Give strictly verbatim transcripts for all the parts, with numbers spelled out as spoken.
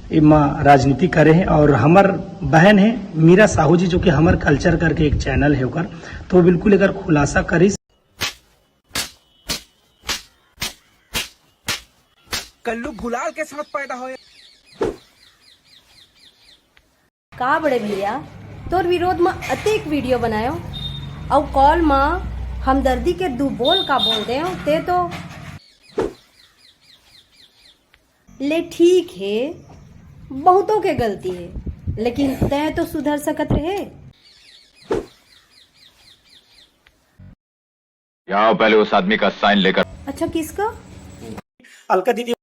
एमा राजनीति करे हे और हमर बहन हे मीरा साहू जी, जो कि हमर कल्चर करके एक चैनल हे ओकर, तो बिल्कुल एकर खुलासा करिस। कल्लू गुलाल के साथ पैदा होए। का बड़े भैया, तोर विरोध म अतेक वीडियो बनायो, अउ कॉल म हमदर्दी के दू बोल का बोल देव, ते तो ले ठीक हे, बहुतों के गलती हे, लेकिन तय तो सुधर सकत रहे। जाओ, पहले उस आदमी का साइन लेकर। अच्छा, किसका? अलका दीदी।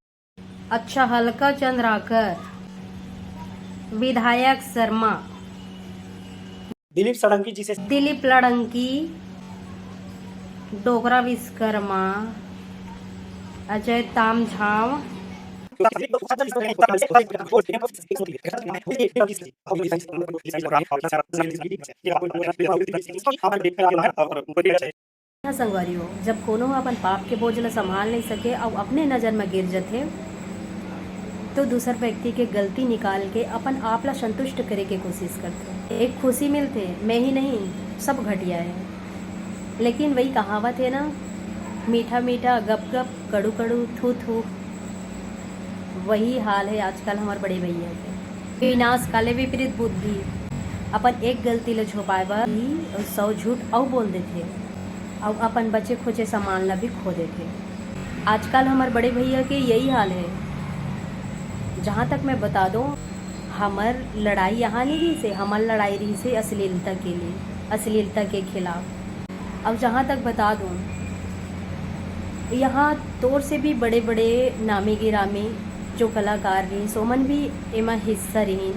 अच्छा, हल्का चंद्राकर, विधायक शर्मा, दिलीप सड़ंकी जी से। दिलीप लड़ंकी, डोकरा विश्वकर्मा, अजय तामझाव। हाँ संगवारी हो, जब कोनो ह अपन पाप के बोझ ल संभाल नहीं सके अउ अपने नजर म गिर जथे, तो दूसर व्यक्ति के गलती निकाल के अपन आप ला संतुष्ट करे के कोशिश करथे। एक खुशी मिलथे, मैं ही नहीं, सब घटिया है। लेकिन वही कहावत है ना, मीठा मीठा गप गप, कड़ू कड़ू थू थू। वही हाल है आजकल हमार बड़े भैया के। विनाश काले विपरीत बुद्धि, अपन एक गलती ले छुपाए बर ही सौ झूठ अउ बोल देथे, अउ अपन बचे खुचे सामान ला भी खो देथे। आजकल हमार बड़े भैया के यही हाल है। जहाँ तक मैं बता दूँ, हमर लड़ाई यहाँ नहीं रही से, हमर लड़ाई रही से अश्लीलता के लिए, अश्लीलता के खिलाफ। अब जहाँ तक बता दूँ, यहाँ तोर से भी बड़े बड़े नामी गिरामी जो कलाकार रहिस, ओमन भी एमा हिस्सा रहिन,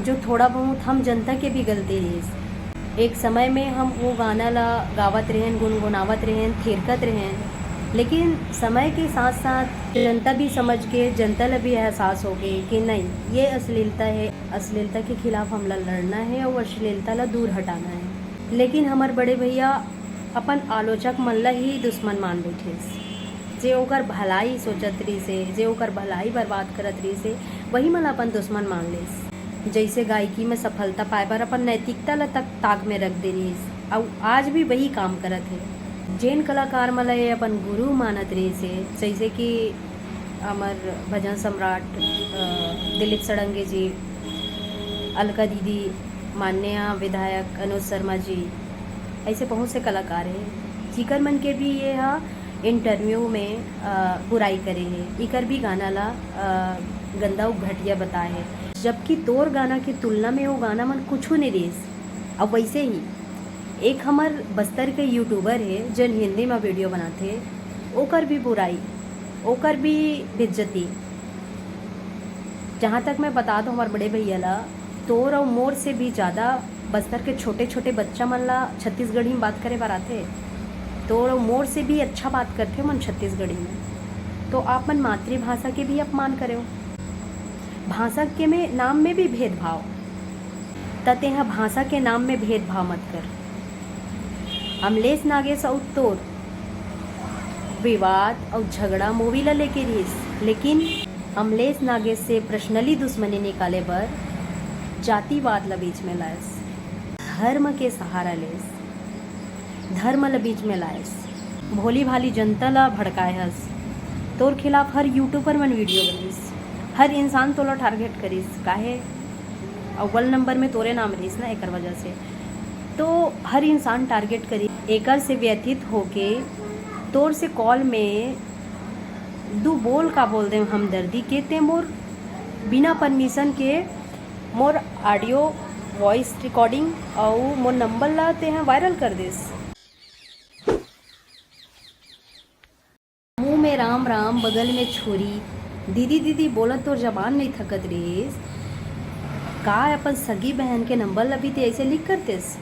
जो थोड़ा बहुत हम जनता के भी गलती रहिस। एक समय में हम वो गाना ला गावत रहेन, गुनगुनावत रहेन, थिरकत रहेन, लेकिन समय के साथ साथ जनता भी समझ के, जनता ला भी एहसास हो गए कि नहीं, ये अश्लीलता है, अश्लीलता के खिलाफ हमला लड़ना है और अश्लीलता ला दूर हटाना है। लेकिन हमर बड़े भैया अपन आलोचक मन ला ही दुश्मन मान बैठिस। जे ओकर भलाई सोचत रहिस हे, जे ओकर भलाई बर्बाद करत रहिस हे, वही मन ला अपन दुश्मन मान लेस। जइसे गायकी में सफलता पाए बर अपन नैतिकता ला तक ताक में रख दे रहिस, अउ आज भी वही काम करत हे। जेन कलाकार मन ला ये अपन गुरु मानत रहिस हे, जइसे कि हमर भजन सम्राट, अ, दिलीप सड़ंगे जी, अलका दीदी, माननीय विधायक अनुज शर्मा जी, ऐसे बहुत से कलाकार हैं, जिकर मन के भी ये हा इंटरव्यू में, अ, बुराई करे हे, इकर भी गाना ला, अ, गंदा अउ घटिया बताए हे, जबकि तोर गाना के तुलना में वो गाना मन कुछू नहीं रहिस। अब वैसे ही एक हमर बस्तर के यूट्यूबर हे, जेन हिंदी में वीडियो बनाथे, ओकर भी बुराई, ओकर भी बेइज्जती। जहाँ तक मैं बता दूँ हमर बड़े भैया ला, तोर अउ मोर से भी ज़्यादा बस्तर के छोटे छोटे बच्चा मन ला छत्तीसगढ़ी में बात करे बर आथे। तोर अउ मोर से भी अच्छा बात करथे मन छत्तीसगढ़ी में। तो आप मन मातृभाषा के भी अपमान करेव। भाषा के में नाम में भी भेदभाव, त तेहा भाषा के नाम में भेदभाव मत कर। अमलेश नागेश अउ तोर विवाद अउ झगड़ा मूवी ला लेके रहिस, लेकिन अमलेश नागेश से पर्सनली दुश्मनी निकाले बर जातिवाद ला बीच में लायस, धर्म के सहारा लेस, धर्म ला बीच में लायस, भोली भाली जनता ला भड़काए हस। तोर खिलाफ हर यूट्यूबर मन वीडियो बनाइस, हर इंसान तोला टारगेट करिस। काहे? अव्वल नंबर में तोरे नाम रहिस ना, एकर वजह से तो हर इंसान टारगेट करिस। एकर से व्यथित होके तोर से कॉल में दू बोल का बोल देव हमदर्दी के, ते मोर बिना परमिशन के मोर ऑडियो, वॉइस रिकॉर्डिंग अउ मोर नंबर ला तेहा वायरल कर देस। मुंह में राम राम, बगल में छुरी, दीदी दीदी बोलत तोर जबान नहीं थकत रहिस। का अपन सगी बहन के नंबर ला भी ते ऐसे लीक कर देस?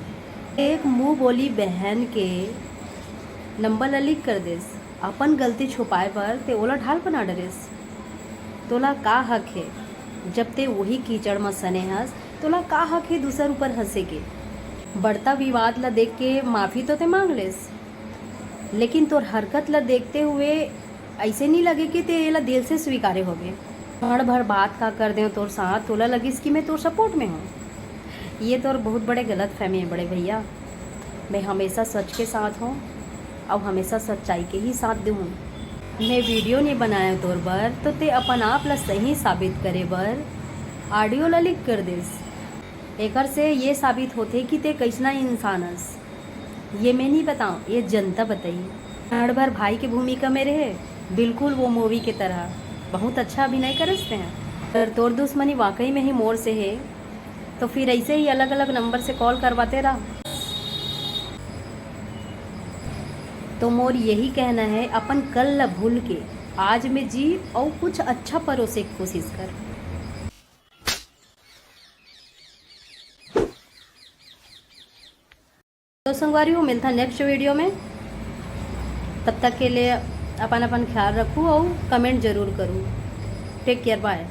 एक मुंह बोली बहन के नंबर ला लीक कर देस। अपन गलती छुपाए बर ते ओला ढाल बना डरेस। तोला का हक हे? जब ते वही कीचड़ म सने हस, तोला का हक हे दूसर ऊपर हंसे के? बढ़ता विवाद ला देख के माफी तो ते मांग लेस, लेकिन तोर हरकत ला देखते हुए ऐसे नहीं लगे कि ते एला दिल से स्वीकारे होगे। क्षण भर बात का कर देंव तोर साथ, तोला लगिस कि मैं तोर सपोर्ट में हूँ। ये तोर बहुत बड़े गलत फहमी है बड़े भैया। मैं हमेशा सच के साथ हूँ और हमेशा सच्चाई के ही साथ दूँ। मैं वीडियो नहीं बनाया तोर बर, तो ते अपन आप ला सही साबित करे बर ऑडियो ला लीक कर देस। एकर से ये साबित होथे कि ते कइसना इंसान हस। ये मैं नहीं बताऊँ, ये जनता बताही। क्षण भर भाई के भूमिका में रहे, बिल्कुल वो मूवी के तरह। बहुत अच्छा अभिनय करे हैं। अगर तोर दुश्मनी वाकई में ही मोर से है, तो फिर ऐसे ही अलग-अलग नंबर से कॉल करवाते रहा। तो मोर यही कहना है, अपन कल ला भूल के आज में जी और कुछ अच्छा परोसे के कोशिश कर। तो संगवारी हो, मिलता नेक्स्ट वीडियो में। तब तक के लिए अपन अपन ख्याल रखू और कमेंट जरूर करू। टेक केयर, बाय।